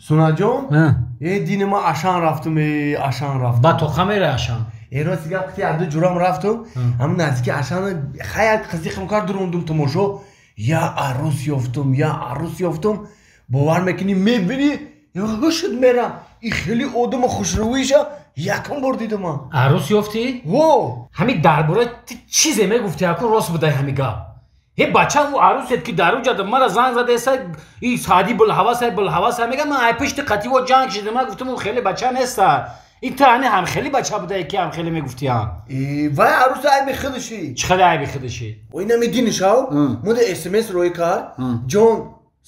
Сунаҷон? Э дини ма Ашан рафтум, э Ашан рафтум. Ба тоқа мере Ашан? Э рости гап қити аду ҷурам рафтум. Ҳамин наздики Ашан хай як қизиқим кар дурундум тамошо. Я арӯс ёфтум, я арӯс ёфтум. Бовар мекунӣ мебинӣ, ҳушуд мерам. И хеле одами хушрӯиша якум бор дидам. Арӯс ёфтӣ? Во! Ҳамин дар бораи ту чизе мегуфтӣ, аку рост будай ҳамин гап. Ҳе бача ӯ арӯсет ки дар уҷада мара занг задаеса, и саъди булҳаваса, булҳаваса мега, ман ай пишти қативо ҷанг шидам, ман гуфтам ӯ хеле бача неста. И ту ҳани ҳам хеле бача будае ки ҳам хеле мегуфтиам. Вай арӯса айби худаши. Чӣ хеле айби худаши? Ой намединишав, мода смс рӯй кард, ҷон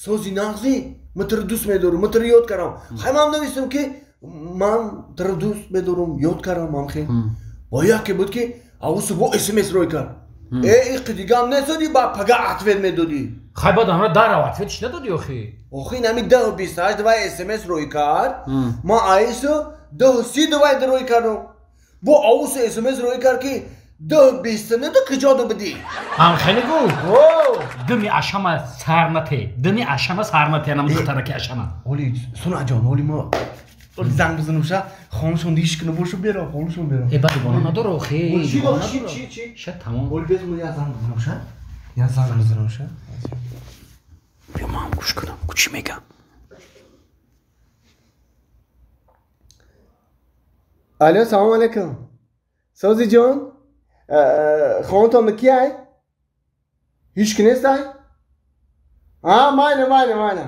сози нағзи, ман туро дӯст медорам, ман туро ёд кардам. Хай ман навистам ки ман туро дӯст медорам, ёд кардам ҳамхел. Ва яке буд ки авусу бо смс рӯй кард. Э иқи дигам несоди, ба пага ответ медодӣ. Хай баъд ҳамра дарав ответш надодӣ охи? Охи нами 10:28 давай смс рӯй кард, ман аису 10:30 давай рӯй кардам. Бо авусу смс рӯй кард ки 10:29 ду куҷо ду бидӣ? Ҳам хеле гуфт. Дими ашама сарнате, дими ашама сарнате, анам духтараки ашама. Оли Сунаҷон, оли ма занг бизанам ша, хонашон иш кунам бошу берам, хонашон берам. Э баъд дугона надора охи. Чи чи чи? Ша тамом. Оли без мо я занг бизанам ша. Я занг бизанам ша. Биё ман гӯш кунам, ку чӣ мегам. Алло, салом алейкум. Сози ҷон, хонатон ки ай? Ҳеч ки нест ай? А, майна, майна, майна.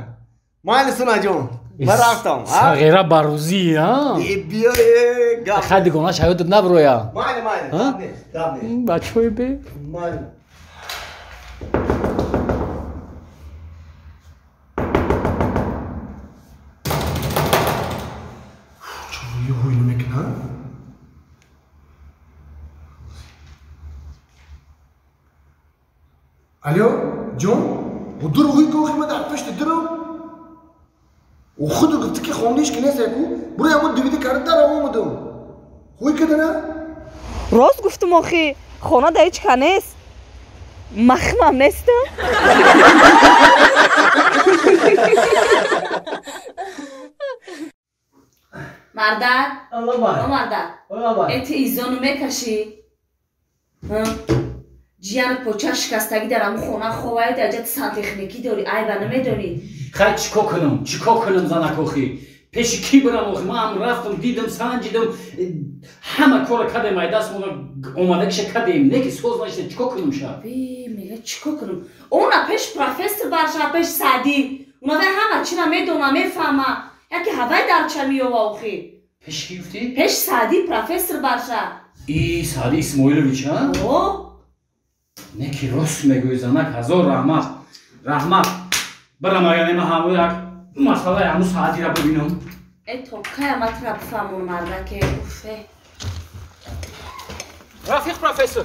Майна Сунаҷон. Ман рафтам. Сағира барӯзӣ, а? Биё, э, гап. Хай дигона шаёдат наброя. Майна, майна, гап нест, гап нест. Бачаҳои бе. Майна. Чӯ ҳуй намекунад? Алло, ҷон? О дур ҳуй ки охи ма дар пишти дурам. О худу гуфти ки хондаиш ки нест яку, буро ямон дивиди карда дар омадам. Ҳуй кадана? Рост гуфтум охи, хона да ҳеч ка нест. Махмам нестам. Мардак, о мардак, эти изону мекашӣ? Ҷиян поча шикастагӣ дар ҳамун хона ховай, дар ҷати сантехникӣ дорӣ, айба намедонӣ. Хай чӣ кор кунам, чӣ кор кунам занак охи? Пеши кӣ бирам охи? Ман ҳам рафтам, дидам, санҷидам, ҳама корро кардем, ай даст омадагиша кардем, не ки соз нашида, чӣ кор кунам ша? Би, мега чӣ кор кунам? Она пеш профессор барша, пеш Саъдӣ. Уна вай ҳама чира медона, мефаҳма. Яке ҳавай дарча меёва охи. Пеш кӣ гуфтӣ? Пеш Саъдӣ профессор барша. И Саъдӣ Исмоилович, а? О? Не ки рост мегӯӣ занак, ҳазор раҳмат, раҳмат. Бирам агар нема ҳамун як масъалаи ҳамун Саъдиро бибинам. Э то кая ма тура бифаҳмон мардаке, уфе. Рафиқ профессор,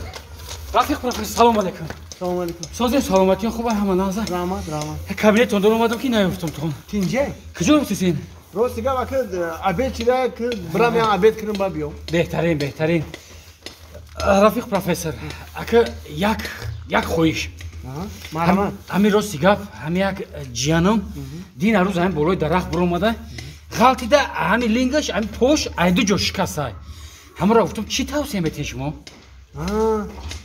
рафиқ профессор, салом алейкум. Салом алейкум. Созем саломатиён хуб ҳама нағза? Раҳмат, раҳмат. Кабинетон дор омадам ки наёфтам тон. Тинҷе? Куҷо рафтесен? Рости гап ака обед чида ки бирам я обед кунам ба биём. Беҳтарин, беҳтарин. Рафиқ профессор, ака як хоҳиш. Марҳамат. Ҳамин рости гап, ҳамин як ҷиянам дин арӯз ҳамин болои дарахт биромада, ғалтида ҳамин лингаш, ҳамин пош ай ду ҷо шикастай. Ҳамонро гуфтам, чӣ тавсия метиҳед шумо?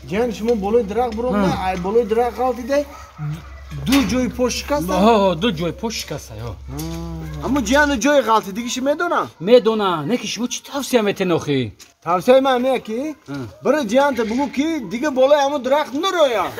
Ҷияни шумо болои дарахт биромада, ай болои дарахт ғалтида, ду ҷои пош шикаста? Ҳо, ду ҷои пош шикастай, ҳо. Аммо ҷияну ҷои ғалтидагиша медонам? Медонам. Не ки шумо чӣ тавсия метиҳед охи? Тавсияи ман ҳамин ки биро ҷиянта бугӯ ки дига болои ҳамон дарахт нароям.